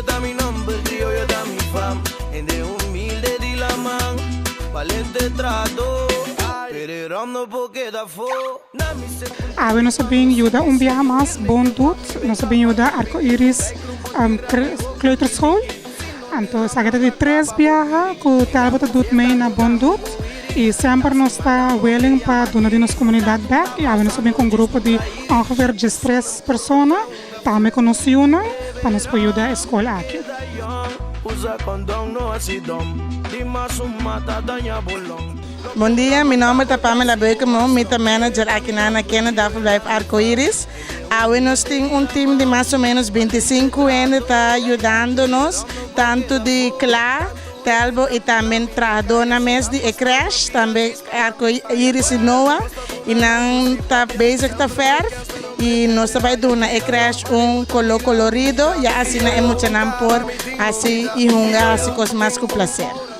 Ta mi nomber, Krioyo ta mi fam. Hende humilde di laman, balente trahadó, pero e ròm no por keda afó. Na mi Awe nos a bin yuda un biaha mas Bon Doet, nos a bin yuda Arco Iris Kleuterschool. Anto esaki ta di tres biaha ku Telbo ta doet mee na Bon Doet i semper nos ta willing pa duna di nos komunidat bek i awe nos a bin ku un grupo di ongeveer 13 persona tambe ku nos yunan pa nos por yuda e skol aki. Bon dia, mi nomber ta Pamela Beukema, mi ta manager aki na Kinderdagbverblijf Arcoiris. Awe nos tin un team di mas o menos 25 hende ta yudando nos, tanto di Kla, Telbo y tambe trahadornan mes di e crèche, tambe Arcoiris y Noah, y nan ta bezig ta verf y nos ta bay duna e crèche un color colorido, ya asina e muchanan por haci y hunga haci cos mas cu placer.